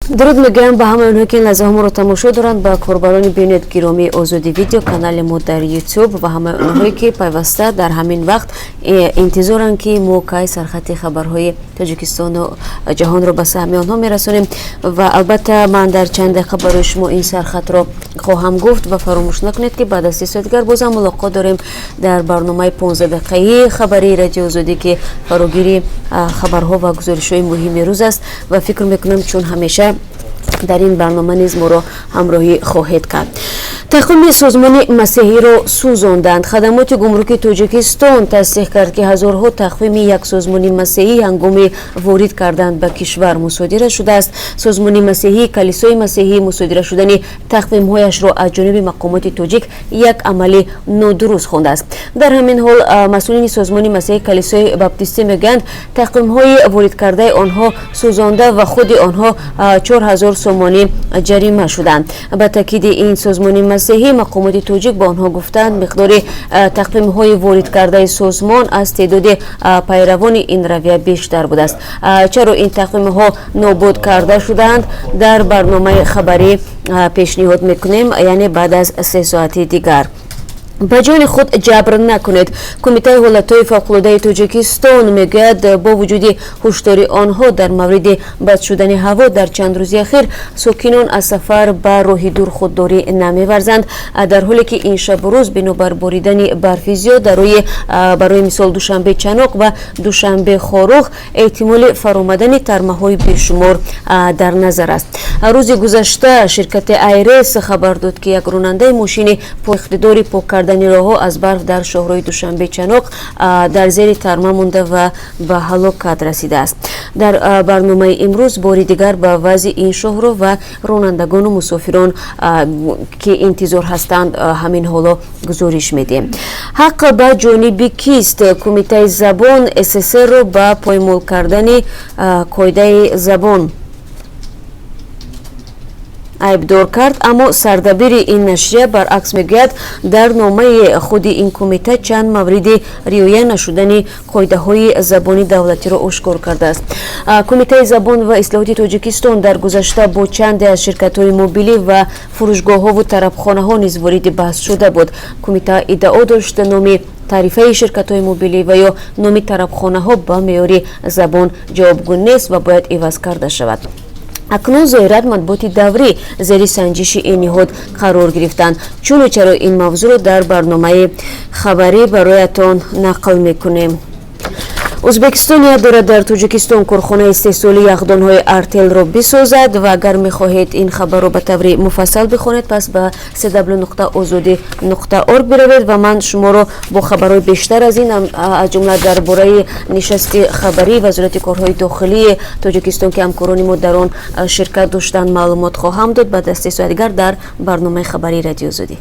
Дуруд мегӯям ба ҳамаи онҳое, ки ин лаҳзаҳо моро тамошо доранд, ба корбарони бинед гиромии Озоди Видео, канали мо дар Ютуб, ва ҳамаи онҳое, ки пайваста дар ҳамин вақт интизоранд, ки мо кай сархати хабарҳои Тоҷикистону ҷаҳонро ба саҳми онҳо мерасонем. Ва албатта, ман дар чанд дақиқа барои шумо ин сархатро хоҳам гуфт. Ва фаромӯш накунед, ки баъд аз 3 соат дигар бозам мулоқот дорем дар барномаи 15 дақиқаи хабарии Радио Озодӣ, ки фарогири хабарҳо ва гузоришҳои муҳими рӯз аст. Ва фикр мекунам, чун ҳамеша дар ин барнома низ моро ҳамроҳӣ хоҳед кард. Тақвими созмони масеҳиро сӯзонданд. Хадамоти гумруки Тоҷикистон тасдиқ кард, ки ҳазорҳо тақвими як созмони масеҳӣ ҳангоми ворид кардан ба кишвар мусодира шудааст. Созмони масеҳӣ Калисои масеҳӣ мусодира шудани тақвимҳояшро аз ҷониби мақомоти тоҷик як амали нодуруст хондааст. Дар ҳамин ҳол, масъулини созмони масеҳӣ Калисои Баптистӣ мегӯянд, тақвимҳои воридкардаи онҳо сӯзонда ва худи онҳо 4000 сомонӣ ҷарима шуданд. Ба таъкиди ин созмони масеҳӣ, мақомоти тоҷик ба онҳо гуфтанд, миқдори тақвимҳои воридкардаи созмон аз теъдоди пайравони ин равия бештар будааст. Чаро ин тақвимҳо нобуд карда шудаанд, дар барномаи хабарӣ пешниҳод мекунем, яъне баъд аз 3 соати дигар. Ба ҷони худ ҷабр накунед. Кумитаи ҳолатҳои фавқулодаи Тоҷикистон мегӯяд, бо вуҷуди ҳушдори онҳо дар мавриди бад шудани ҳаво дар чанд рӯзи ахир, сокинон аз сафар ба роҳи дур худдорӣ намеварзанд, дар ҳоле ки ин шабу рӯз бинобар боридани барфи зиёд дар рӯи, барои мисол, Душанбе Чаноқ ва Душанбе Хоруғ эҳтимоли фаромадани тармаҳои бешумор дар назар аст. Рӯзи гузашта ширкати Айрес хабар дод, ки як ронандаи мошини иқтидори пок кардани роҳҳо аз барф дар шоҳроҳи Душанбе Чаноқ дар зери тарма монда ва ба ҳалокат расидааст. Дар барномаи имрӯз бори дигар ба вазъи ин шоҳроҳ ва ронандагону мусофирон, ки интизор ҳастанд, ҳамин ҳоло гузориш медиҳем. Ҳақ ба ҷониби кист? Кумитаи забон ССРро ба поймол кардани қоидаи забон айбдор кард, аммо сардабири ин нашрия баръакс мегӯяд, дар номаи худи ин кумита чанд мавриди риоя нашудани қоидаҳои забони давлатиро ошкор кардааст. Кумитаи забон ва ислоҳоти Тоҷикистон дар гузашта бо чанде аз ширкатҳои мобилӣ ва фурӯшгоҳҳову тарабхонаҳо низ вориди баҳс шуда буд. Кумита иддао дошт, номи тарифаи ширкатҳои мобилӣ ва ё номи тарабхонаҳо ба меъёри забон ҷавобгӯ нест ва бояд иваз карда шавад. Акнун зоҳиран матбуоти даврӣ зери санҷиши ин ниҳод қарор гирифтанд. Чуну чаро, ин мавзӯъро дар барномаи хабарӣ бароятон нақл мекунем. Ӯзбекистон ният дорад дар Тоҷикистон корхонаи истеҳсоли яхдонҳои Артелро бисозад. Ва агар мехоҳед ин хабарро ба таври муфассал бихонед, пас ба cw.озодӣ.org биравед ва ман шуморо бо хабарҳои бештар аз ин, аз ҷумла дар бораи нишасти хабарии Вазорати корҳои дохилии Тоҷикистон, ки ҳамкорони мо дар он ширкат доштанд, маълумот хоҳам дод баъд аз 3 соат дигар дар барномаи хабарии Радио Озодӣ.